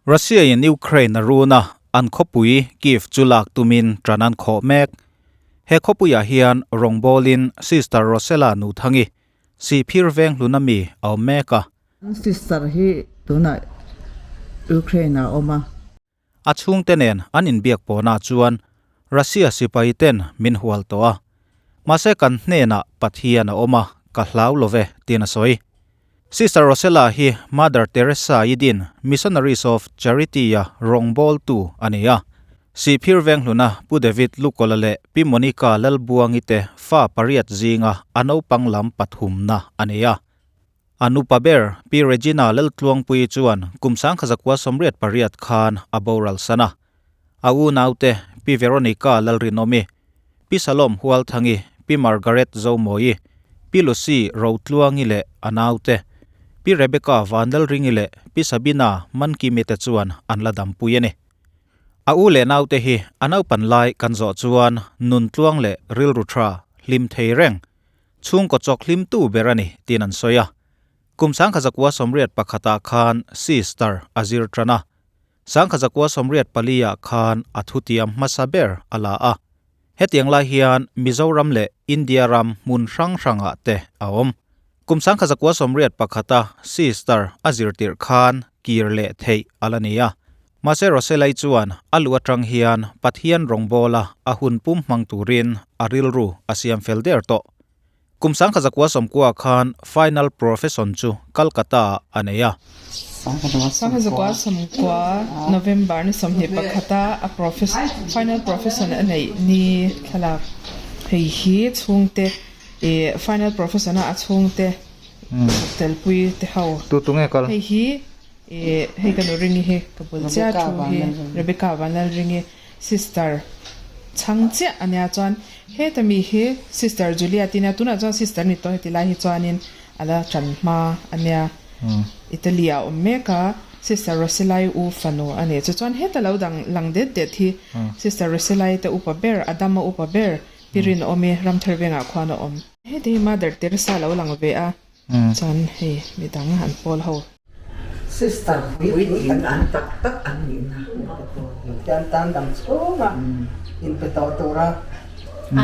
Russia in Ukraine a run a, an khawpui Kyiv chu lak tumin tan an khawh mek. He khawpuiah hian rawngbawlin Sister Rosella Nuthangi, Sihphir veng hluna mi a awm mek a. Sister hi tunah Ukraine ah a awm a. A chhungte nen an inbiak pawhnah chuan Russia sipai ten min hual tawh a, mahse kan hnenah Pathian a awm a, ka hlau lo ve, tiin a sawi. Sister Rosella hi Mother Teresa i din Missionaries of Charity-a rawngbawltu a ni a. Sihphir Venghluna Pu David Lukola leh Pi Monica Lalbuangi te fa pariat zinga a naupang lam pathumna a ni a. A nupa ber, Pi Regina Laltluangpuii chuan kum 1988 khan a boral san a. A unaute, Pi Veronica Lalrinawmi, Pi Salom Hualthangi, Pi Margaret Zomawi, Pi Lucy Rotluangi leh a naute, Pi Rebecca Vanlalringi leh Pi Sabina Mankimi te chuan an la dampui a ni. A u leh naute hi a naupan lai kan zawh chuan nuntluang leh rilru tha hlim thei reng Chhungkaw chawk hlimtu ber a ni tiin an sawi a. Kum 1981 khan Sister a zir tan a, 1984 khan a thutiam hmasa ber a la a. Hetiang lai hian Mizoram leh India ram hmun hrang hrangah te a awm. Kum 1981 Sister a zirtirh khan kir leh theih a la ni a. Mahse Roselai chuan a lu atang hian Pathian rawngbawla a hun pum hmang turin a rilru a siam fel der tawh. Kum 1990 khan final profession chu Calcutta ah a nei a. 1990 November ni 21 a a final profession a neih ni thlalak hei hi chhungte ih final profession a a chhungte telpui te ho hei hi. Ih hei ka nu Ringi hi ka bul chiah thu hi Rebecca Vanlalringi sister chhang chiah a nia chuan heta mi hi sister Julia tih nia tunah chuan sister ni tawh heti lai hi chuanin a la tan hma a nia Italy ah a awm mek a sister Roselai u fanu a ni chu chuan heta lo dang lang det det hi sister Roselai te upa ber Adama upa ber Pi Rinawmi Ramthar vengah khuan a awm. Heti hi Mother Teresa lo lang ve a chuan hei midang an pawl ho. Sister puitling an tak tak an nihna Pathian tan dam chhunga inpe tawh tura a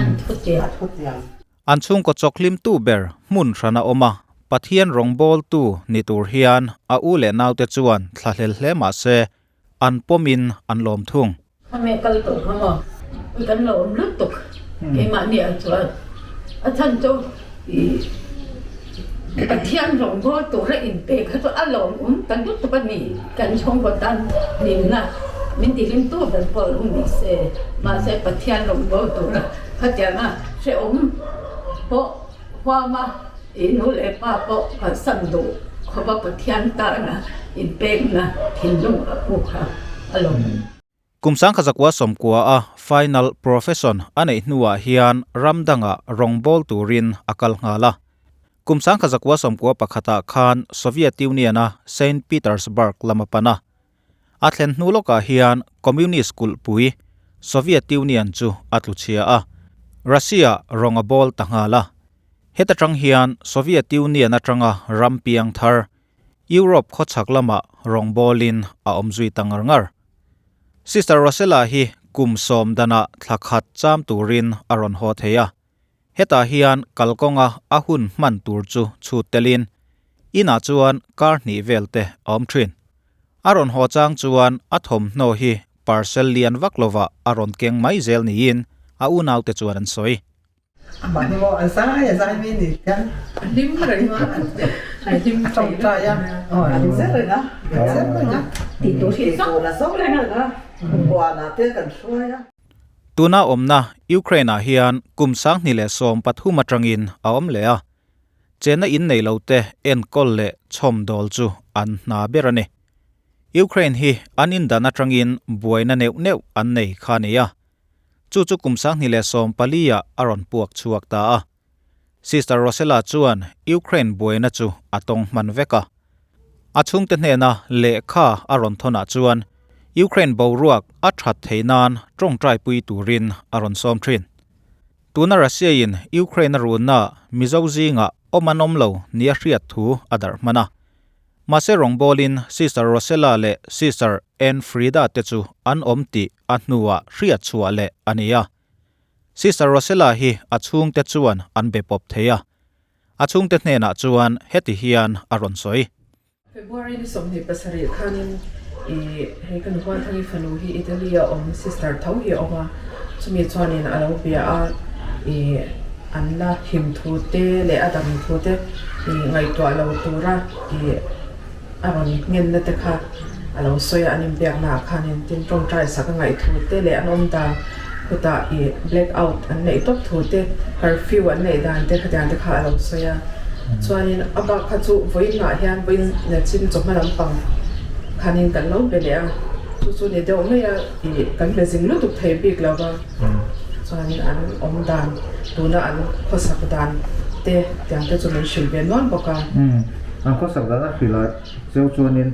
thutiam. An chhungkaw chawkhlimtu ber hmun hran a awm a, Pathian rawngbawltu ni tur hian a u leh naute chuan thlahlel hle mah se an pawmin an lawm thung. Khawme kal tawh kha maw? Ui kan lo awm lutuk keimahni ah chuan a chhan chu ih Pathian rawngbâwl tura inpe kha chu a lawmawm ta lutuk a ni. Kan chhungkaw tan hlimna min tihlimtu ber pawh lo ni se mahse Pathian rawngbâwl tura khatianga hrehawm pawh huama ih nu leh pa pawh kalsan duh khawpa Pathian tana inpekna thinlung a pu kha a lawmawm. Kum 1990 a final profession a neih hnuah hian ram dangah rawngbâwl turin a kal nghal a. Kum 1991 khan Soviet Union-a Saint Petersburg lam a pan a. A thlen hnu lawkah hian Communist kulhpui Soviet Union chu a tlu chhia a, Russia rawng a bawl ta nghal a. Heta tang hian Soviet Union atanga ram piang thar Europe khawchhak lamah rawng bawlin a awm zui ta ngar ngar. Sister Rosella hi kum sawm danah thla khat cham turin a rawn haw thei a. Hetah hian kalkawnga a hun hman tur chu chhut telin inah chuan kar hnih vel te a awm thin. A rawn haw chang chuan a thawmhnaw hi parcel lian vak lovah a rawn keng mai zel niin a unaute chuan an sawi. Amah hi maw a zai a zai mi ni hian a hlim reng a, a hlim tawngtai a, a hlim zel reng a, a hlim zel reng a, tih tur hi zawng reng a, huanah te kan hruai a. Tuna awmna Ukraine-ah hian kum 2013 atangin a awm leh a, chenna in nei lote enkawl leh chhawmdawl chu an hna ber a ni. Ukraine hi an indan atangin buaina neuh neuh an nei kha a ni a, chu chu kum 2014-ah a rawn puak chhuak ta a. Sister Rosella chuan Ukraine buaina chu a tawng hman vek a. A chhungte hnena lehkha a rawn thawnah chuan Ukraine boruak a that theih nan tawngtaipui turin a rawn sawm thin. Tuna Russia-in Ukraine a runna Mizo zingah awm an awm lo nia hriat thu a darh hman a. Mahse rawngbawlin Sister Rosella leh Sister Ann Frida te chu an awm tih a hnuah hriat chhuah leh a ni a. Sister Rosella hi a chhungte chuan an be pawp thei a. A chhungte hnenah chuan heti hian a rawn sawi. February ni 27 khanin i hei ka nuhuan thangi fanu hi Italy a awm sister tho hi a awm a, chumi chuanin a lo bia a, i an la him thu te leh a dam thu te i ngaihtuah lo tura i a rawn ngenna te kha a lo sawi a, an inbiakna ah khanin tin tawngtai sak a ngaih thu te leh an awm dan khutah i black out an neih tawp thu te curfew an neih dan te khatiang te kha a lo sawi a chuanin a bak kha chu vawiinah hian vawiin chin chawhma lampang khanin kan lo be leh a chu chu ni deuh mai a ih kan be zing lutuk thei bik lo va chuanin an awm dan tuna an khawsak dan te tiang te chu min hrilh ve nual bawk a. An khawsak dan a hrilh a cheu chuanin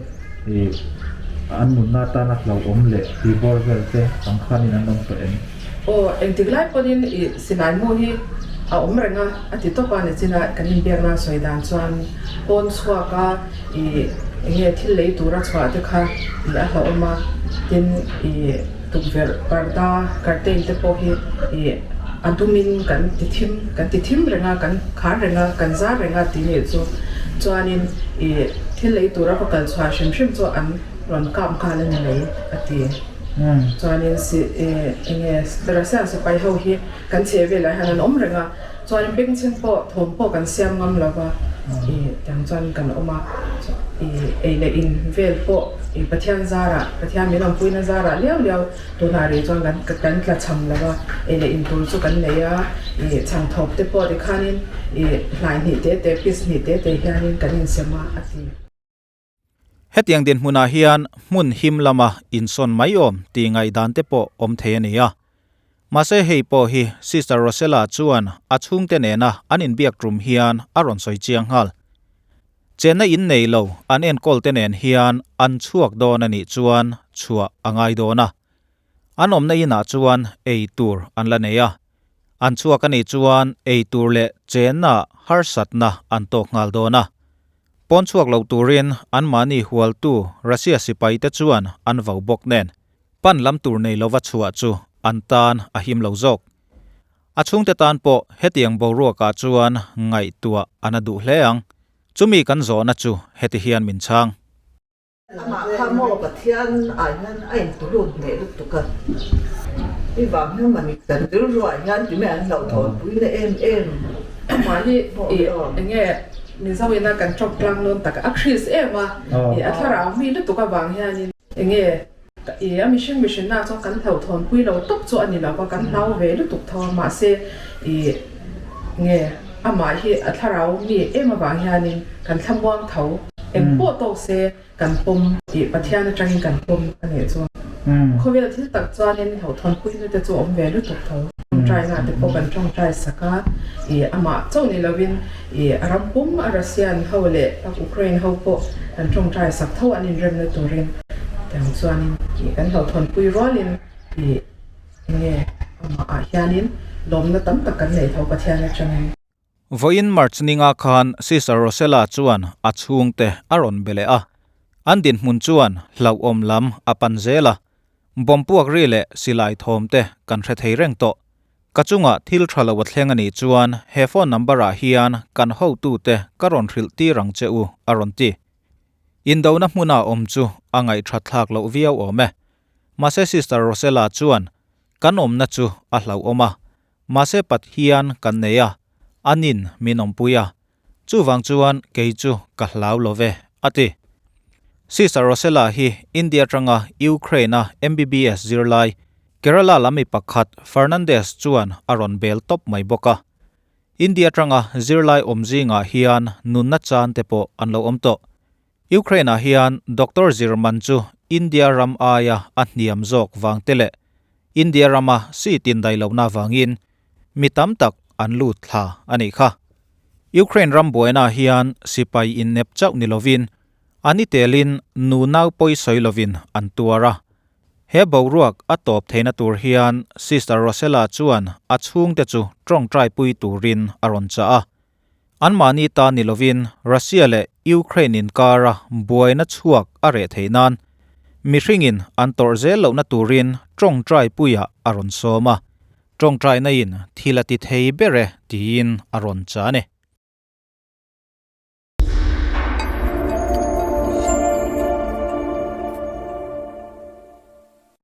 ih an nunna atana hlauhawm leh tihbawr vel te ang khanin an awm tawh em? Aw, engtik lai pawhin ih silai mu hi a awm reng a, a ti tawp a, nichina kan inbiakna sawi dan chuan pawn chhuak a ih eng nge thil lei tura chhuah te kha ih a hlauhawm a, tin ih tukverh parda curtain te pawh hi ih a dumin kan ti thim kan ti thim reng a, kan khar reng a, kan zar reng a tih nih chu chuanin ih thil lei tura va kal chhuah hrim hrim chu an rawn kap nghal a ni mai a ti. Chuanin si eng nge Russian sipai ho hi kan chhe velah hian an awm reng a, chuanin bengchheng pawh thawm pawh kan siam ngam lo va, ih tiang chuan kan awm a, ih ei leh in vel pawh ih Pathian zarah Pathian min awmpuina zarah liau liau tunah rih chuan kan kan tla cham lo va, ei leh in tur chu kan nei a, ih chhangthawp te pawh tikhanin ih hlai hnih te te piece hnih te te hianin kan insem a a ti. Hetiang dinhmunah hian hmun him lama insawn mai awm tih ngaihdan te pawh awm thei a ni a. Mahse hei pawh hi Sister Rosella chuan a chhungte nena an inbiak tum hian a rawn sawi chiang nghal. Chenna in nei lo an enkawl te nen hian an chhuak dawn a nih chuan chhuah a ngai dawn a. An awmna inah chuan ei tur an la nei a. An chhuak a nih chuan ei tur leh chenna harsatna an tawk nghal dawn a. Pawn chhuak lo turin anmahni hualtu Russia sipaite chuan an vau bawk nen, pan lam tur nei lova chhuah chu an tan a him lo zawk. A chhungte tan pawh hetiang boruakah chuan ngaihtuah a na duh hle ang. Chumi kan zawhna chu heti hian min chhang. Amah kha maw Pathian ah hian a intulut hneh lutuk a, i vang hian mani kan rilru ah hian ti mai an hlauhthawn pui na em em. Amah hi i enge Mizo ina kan tawp tlang dawn tak a Chris em a, i a thlarau mi lutuk avang hianin enge i a mihring mihrinna chuan kan hlauhthawn pui lo tawp chu a ni lo va, kan hlau ve lutuk tho a, mahse i nge amah hi a thlarau mi em avang hianin kan thlamuang tho. Eng pawh tawk se kan pawm tih Pathian atangin kan pawm a nih chu. Khawvel thil tak chuanin hlauhthawnpuina te chu awm ve lutuk tho. Tawngtaina te pawh kan tawngtai sak a, ih amah chauh ni lovin ih a ram pum a Russian ho leh Ukraine ho pawh kan tawngtai sak tho an inremna turin tiang chuanin ih kan hlauhthawnpui rualin ih enge amah ah hianin lawmna tam tak kan neih tho Pathian atangin. Vawiin March ninga khan Sister Rosella chuan a chhungte a rawn be leh a, an dinhmun chuan hlauhawm lam a pan zel a, bomb puak ri leh silai thawm te kan hre thei reng tawh. Ka chungah thil tha lo a thleng a nih chuan he phone number ah hian kan hotute ka rawn hrilh tir ang che u, a rawn ti. Indona hmuna awm chu a ngaihthat thlak loh viau awm e. Mahse Sister Rosella chuan kan awmna chu a hlauhawm a, Mahse Pathian kan nei a, anin min awmpui a, chuvang chuan kei chu ka hlau lo ve, a ti. Sister Rosella hi India atanga Ukraine-a MBBS zirlai, Kerala lam mi pakhat Fernandes chuan a rawn bel tawp mai bawk a. India atanga zirlai awm zingah hian nunna chan te pawh an lo awm tawh. Ukraine-ah hian Doctor zir man chu India ram aia a hniam zawk vang te leh India rama seat indaih lohna avangin mi tam tak an lut thla a nih kha. Ukraine ram buainaah hian sipai innep chauh ni lovin an i telin nu nau pawi sawi lovin an tuar a. He boruak a tawp theihna tur hian Sister Rosella chuan a chhungte chu tawngtaipui turin a rawn chah a. Anmahni ta ni lovin Russia leh Ukraine inkara buaina chhuak a reh theih nan mihringin an tawrh zel lohna turin tawngtai puiah a rawn sawm a, tawngtaina in thil a ti thei ber e tiin a rawn chah a ni.